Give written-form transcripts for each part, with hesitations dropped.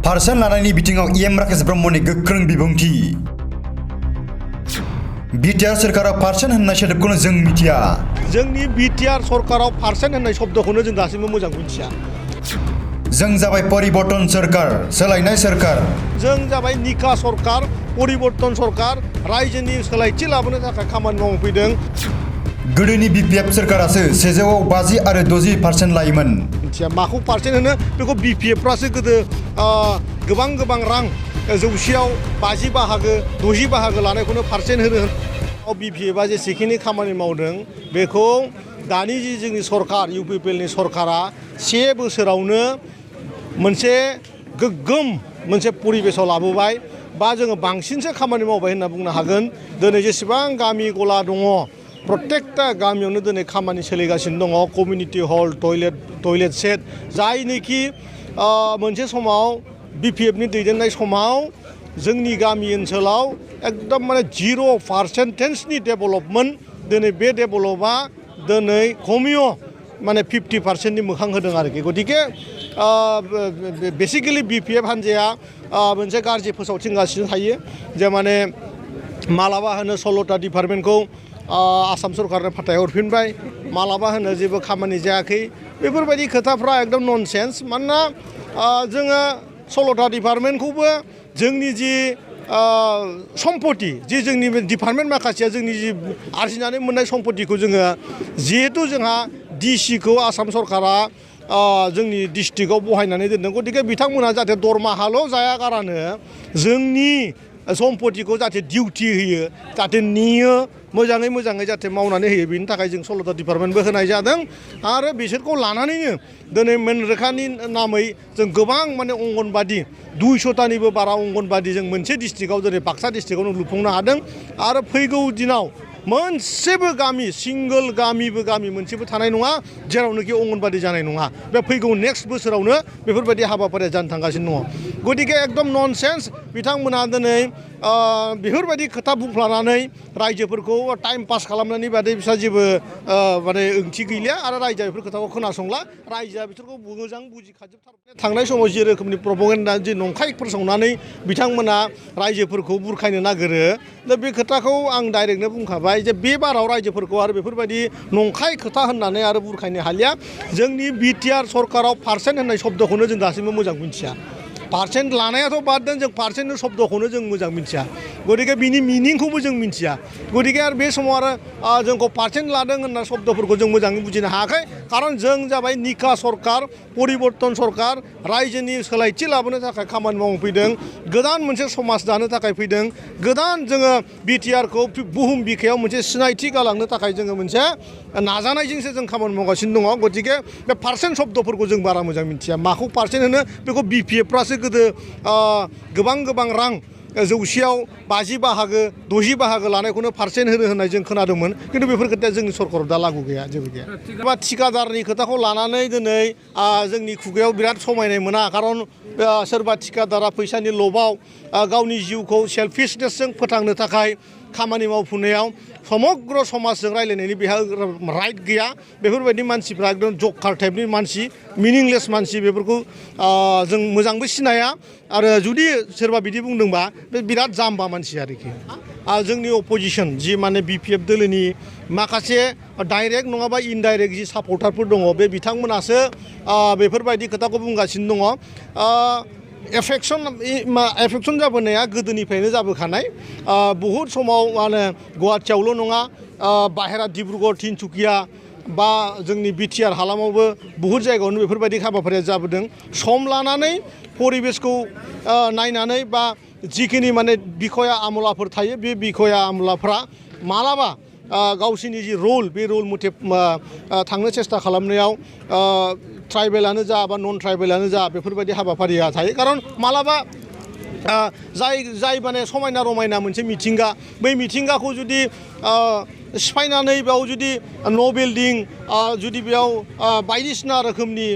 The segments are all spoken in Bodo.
पार्सेन्ट लानायनि बिथिङाव राकेश ब्रह्मनि गोख्रों बिबुंथि। बिटिआर सोरखारा पार्सेन्ट होननाय सोदोबखौनो जों मिथिया। जोंनि बिटिआर सरकाराव पार्सेन्ट होननाय शब्दखौनो जों दासिमबो मोजां मिथिया। जों जाबाय परिबर्तन सरकार, सोलायनाय सरकार। जों जाबाय निका सरकार, परिबर्तन सरकार, रायजोनि सोलायथि लाबोनो थाखाय खामानि मावफैदों। गोदोनि बिपिएफ सरकारासो 150 आरो 60% लायोमोन। माखौ पार्सेन्ट होनो बेखौ बिपिएफफ्रासो गोदो गोबां रां जौसेयाव 50 बाहागो 60 बाहागो लानायखौनो पार्सेन्ट होनो। बिपिएफआ जेसेखिनि खामानि मावदों बेखौ दानि जि जोंनि सरकार इउपिपिएलनि सरकारा 1 बोसोरावनो मोनसे गोग्गोम मोनसे परिबेसाव लाबोबाय बा जोङो बांसिनसो खामानि मावबाय होनना बुंनो हागोन। दिनै जेसेबां गामि गला दङ प्रत्येकटा गामियावनो दिनै खामानि सोलिगासिनो दङ। कमिउनिटि हल, टयलेट सेट जायनोखि मोनसे समाव बिपिएफनि दैदेननाय समाव जोंनि गामि ओनसोलाव एकदम माने 0% डेभेलपमेन्ट। दिनै बे डेभेलपआ दिनै खमियो माने 50% मोखां होदों आरोखि। गतिके बेसिकेलि बिपिएफ हान्जाया मोनसे गाज्रि फोसावथिंगासिनो थायो जे माने मालाबा होनो 16टा डिपार्टमेन्टखौ आसाम सरकारनो फाथाय हरफिनबाय, मालाबा होनो जेबो खामानि जायाखै। बेफोरबायदि खोथाफ्रा एकदम ननसेन्स। मानोना जोङो 16टा डिपार्टमेन्टखौबो जोंनि जि सम्पति जि जोंनि डिपार्टमेन्ट माखासेया जोंनि जि आरजिनानै मोननाय सम्पतिखौ जोङो जिहेतु जोंहा डिसिखौ आसाम सरकारा जोंनि डिस्ट्रिक्टआव बहायनानै दोनदों। गतिके बिथांमोना जाहाथे दरमाहाल' जाया गारानो जोंनि सम्पतिखौ जाहाथे डिउटि होयो, जाहाथे नेयो, मोजाङै जाहाथे मावनानै होयो। बेनि थाखाय जों 16टा डिपार्टमेन्टबो होनाय जादों। आरो बिसोरखौ लानानैनो दिनै मेनरेगानि नामै जों गोबां माने अंगनबादि 200टानिबो बारा अंगनबादि जों मोनसे डिस्ट्रिक्टआव दिनै बाक्सा डिस्ट्रिक्टआवनो लुफुंनो हादों। आरो फैगौ दिनाव मोनसेबो गामि सिंगोल गामि मोनसेबो थानाय नङा जेरावनोखि अंगनबादि जानाय नङा। बे फैगौ नेक्स्ट बोसोरावनो बेफोरबायदि हाबाफारिया जानो थांगासिनो दङ। गतिके एकदम ननसेन्स। बिथांमोना दिनै बेफोरबायदि खोथा बुंफ्लानानै रायजोफोरखौ टाइम पास खालामनायनि बादै बिस्रा जेबो माने ओंथि गैलिया। आरो रायजोआ बेफोर खोथाखौ खोनासंला। रायजोआ बिसोरखौ मोजां बुजिखाजोबथारबाय। थांनाय समाव जे रोखोमनि प्रपगेन्डा जि नंखाय फोसावनानै बिथांमोना रायजोफोरखौ बुरखायनो नागिरो, दा बे खोथाखौ आं डाइरेक्टनो बुंखाबाय जे बे बाराव रायजोफोरखौ आरो बेफोरबायदि नंखाय खोथा होननानै आरो बुरखायनो हालिया। जोंनि बिटिआर सरकाराव पार्सेन्ट होननाय शब्दखौनो जों दासिमबो मोजां मिथिया। पार्सेन्ट लानायाथ' बाद दोन, जों पार्सेन्ट शब्दखौनो जों मोजां मिथिया। गतिके बिनि मिनिंखौबो जों मिथिया। गतिके आरो बे समाव आरो जोंखौ पार्सेन्ट लादों होनना शब्दफोरखौ जों मोजाङै बुजिनो हायाखै। खारन जों जाबाय निका सरकार, परिबर्तन सरकार, रायजोनि सोलायथि लाबोनो थाखाय खामानि मावफैदों। गोदान मोनसे समाज दानो थाखाय फैदों। गोदान जोङो बिटिआरखौ बुहुम बिखायाव मोनसे सिनायथि गालांनो थाखाय जोङो मोनसे नाजानायजोंसो जों खामानि मावगासिनो दङ। गतिके बे पार्सेन्ट शब्दफोरखौ जों बारा मोजां मिथिया। माखौ पार्सेन्ट होनो बेखौ बिपिएफफ्रासो गोदो गोबां रां जौसेयाव 50 बाहागो 60 बाहागो लानायखौनो पार्सेन्ट होनाय जों खोनादोंमोन। खिन्थु बेफोर खोथाया जोंनि सरकाराव दा लागु गैया, जेबो गैया। एबा थिकादारनि खोथाखौ लानानै दिनै जोंनि खुगायाव बिराद समायनाय मोना। खारन सोरबा थिकादारा फैसानि लबाव गावनि जिउखौ सेल्फिशनेसजों फोथांनो थाखाय खामानि मावफुंनायाव समग्र समाजजों रायलायनायनि बेहा राइट गैया। बेफोरबायदि मानसिफ्रा एकदम जकार टाइपनि मानसि, मिनिंलेस मानसि। बेफोरखौ जों मोजांबो सिनाया। आरो जुदि सोरबा बिदि बुंदोंबा बे बिराद जाम्बा मानसि आरोखि। जोंनि अपोजिसन जि माने बिपिएफ दोलोनि माखासे डाइरेक्ट नङाबा इनडाइरेक्ट जि सापर्टारफोर दङ, बे बिथांमोनासो बेफोरबायदि खोथाखौ बुंगासिनो दङ। एफेक्सन जाबोनाया गोदोनिफ्रायनो जाबोखानाय। बहुद समाव माने गुवाहाटियावल' नङा, बाहेरा डिब्रुगड़, तिनसुकिया बा जोंनि बिटिआर हालामावबो बहुद जायगायावनो बेफोरबायदि हाबाफारिया जाबोदों। सम लानानै परिबेसखौ नायनानै बा जिखिनि माने बिखया आमलाफोर थायो, बे बिखया आमलाफ्रा मालाबा गावसिनि जि रल, बे रल मथे थांनो सेस्था खालामनायाव ट्राइबेलानो जा बा नन ट्राइबेलानो जा बेफोरबायदि हाबाफारिया थायो। खारन मालाबा जाय माने समायना रमायना मोनसे मिथिंगा, बै मिथिंगाखौ जुदि सिफायनानै बेयाव जुदि न' बिल्डिं जुदि बेयाव बायदिसिना रोखोमनि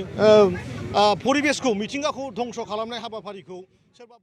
परिबेसखौ मिथिंगाखौ धंस खालामनाय हाबाफारिखौ सोरबा